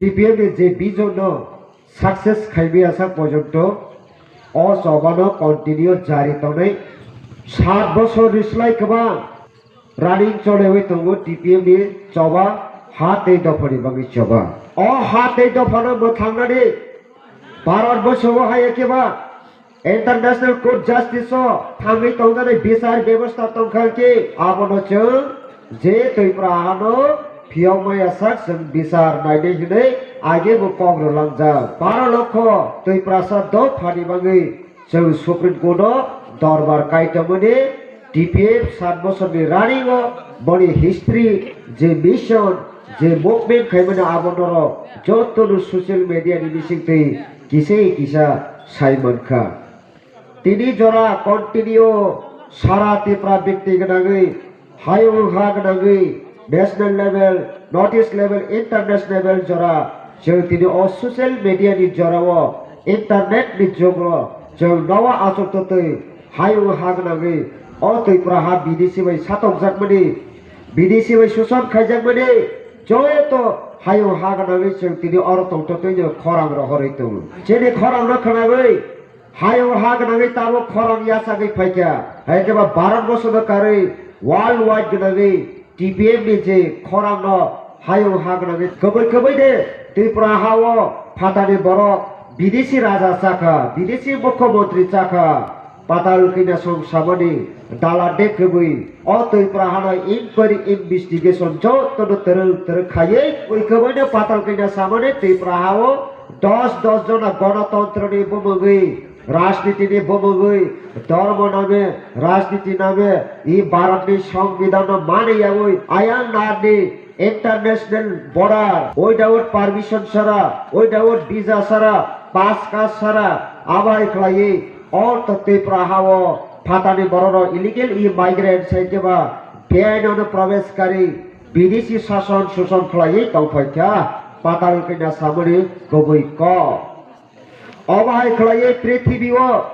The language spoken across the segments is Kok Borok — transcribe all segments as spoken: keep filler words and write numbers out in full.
T P F ni je vision no success khaimaya sak porjonto o choba no continue jari tongnai. Sat bosor ni slai kwbang running cholewi tongo T P F ni choba, ha tei dopha ni bagwi choba. O ha tei dopha no mwthangnani Bharat borsho o hai ekeba International Court Justice o thangwi tongnani bichar bebosta tongkha khe abono chwng je Tripura hano phiyokmaya sak chwng bichar nainai hwnwi age bo kok rwlangjak. Baro lokho Twiprasa dophani bagwi chwng Supreme Court o dorbar kaitomani T P F sat bosorni running o boni history, je mission, je movement khaimani abo norok jotono social media ni bisingtwi kisa kisa sai mankha. Tini jora continue sara Tripura bikti gwnangwi, hayung ha gwnangwi, national level, north east level, international level jora chwng tini o social media ni jora o, internet ni jug o chwng nowa achuk twtwi hayung ha gwnangwi o Tripura ha bidesi bai satokjakmani, bidesi bai suson khaijakmani joto hayung ha gwnangwi chwng tini oro tongtotwino khorang rohorwi tongo. Chini khorang no khwnagwi hayung ha gwnangwi tabuk khorang yachagwi phaikha. Hai khe ba Bharat borshono karwi world wide gwnangwi T P F ni je khorang no hayung ha gwnangwi kwbwi kwbwi de Tripura ha o phatani borok bidesi raja chakha, bidesi mukhyamantri chakha. Patal Kanya song samani dala de kwbwi o Tripura hano inquiry investigation jotono twrwk twrwk khaiwi ui kwbwino Patal Kanya samani Tripura hao dos dos jona gonotontroni bumungwi, rajnitini bumungwi, dhormo name, rajniti name, i Bharatni Songbidanno mani yaui ayang narni international border without permission sara, without visa sara, pass card sara, abai khlaiwi o Tripura hao phatani bororok illegal immigrant sai khe ba beaino probesh kari bidesi sason suson khlaiwi tongphaikha. Patal Kanya samani kubui kok. Obo hai khlaiwi prithibio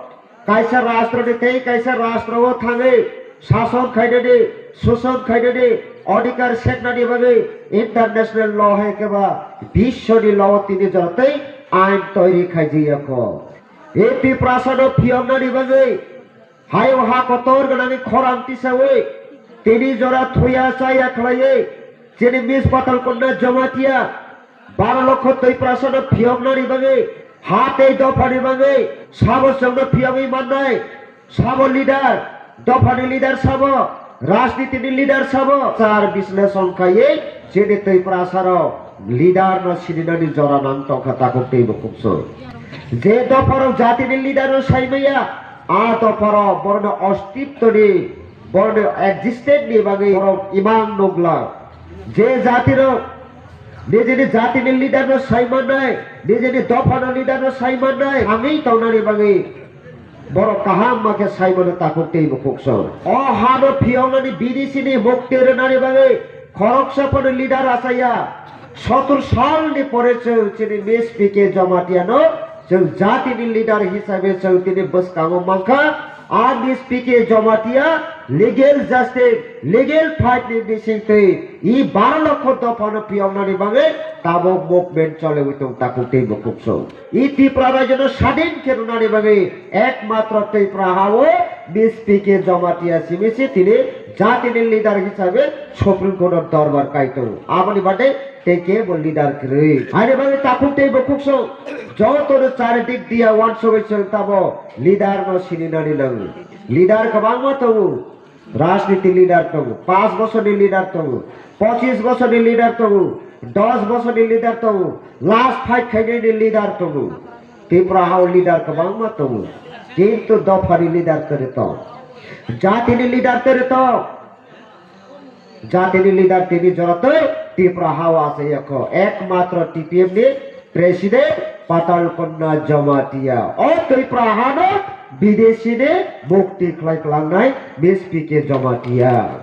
kaisa rashtroni tei kaisa rashtrao thangwi sason khainani, suson khainani, odhikar seknani bagwi international law hai khe ba biswoni law tini joratwi ain toiri khaijiyakho. E Tiprasano phiyoknani bagwi hayung ha kotor gwnangni khorang tisawi tini jora thuya chaya khlaiwi chini Miss Patal Kanya Jamatia baro lokho Tiprasano phiyoknani bagwi ha tei dophani bagwi sabo chwngno phiyogwi mannai, sabo leader, dophani leader sabo, rajnitini leader sabo, char bisleson khaiwi chini Tiprasarok leader no sininani jora nang tongkha takhuk tei bukhuk soi. Je dopharok jatini leader no saimaya, a dopharok borokni ostitwni, borokni existence ni bagwi borok imang nukla. Je jatirok nijini jatini leader no saimannai, nijini dophano leader no saimannai, thangwi tongnani bagwi borok kaham ma khe saimano takhuk tei bukhuk soi. O hano phiyoknani bidesi ni mukti rwnani bagwi khoroksa phano leader achaya. Sotur salni pore chwng chini Miss P K Jamatia no chwng jatini leader hisabe chwng tini bwskango mankha. A Miss P K Jamatia legal justice, legal fight ni bisingtwi i baro lokho dophano phiyoknani bagwi tabuk movement cholewi tong takhuk tei bukhuk soi. I Tripura rajyono sadin khe rwnani bagwi ekmatro Tripura hao Miss P K Jamatia simi se tini jatini leader hisabe Supreme Court o dorbar kai tongo. Aboni bade tei kebo leader kwrwi. Haini bagwi takhuk tei bukhuk song jotono chari dik diya wansugwi chwng tamo leader no sininani nango. Leader kwbangma tongo. Rajniti leader tongo, panch bosorni leader tongo, pochis bosorni leader tongo, dos bosorni leader tongo, last fight khainani leader tongo. Tripura hao leader kwbangma tongo, kintu dophani leader tere tong, jatini leader tere tong. Jatini leader tini joratwi Tripura hao achai yakho, ekmatro T P F ni President Patal Kanya Jamatia. O Tripura hano bidesi ni mukti khlai kwlangnai Miss P K Jamatia.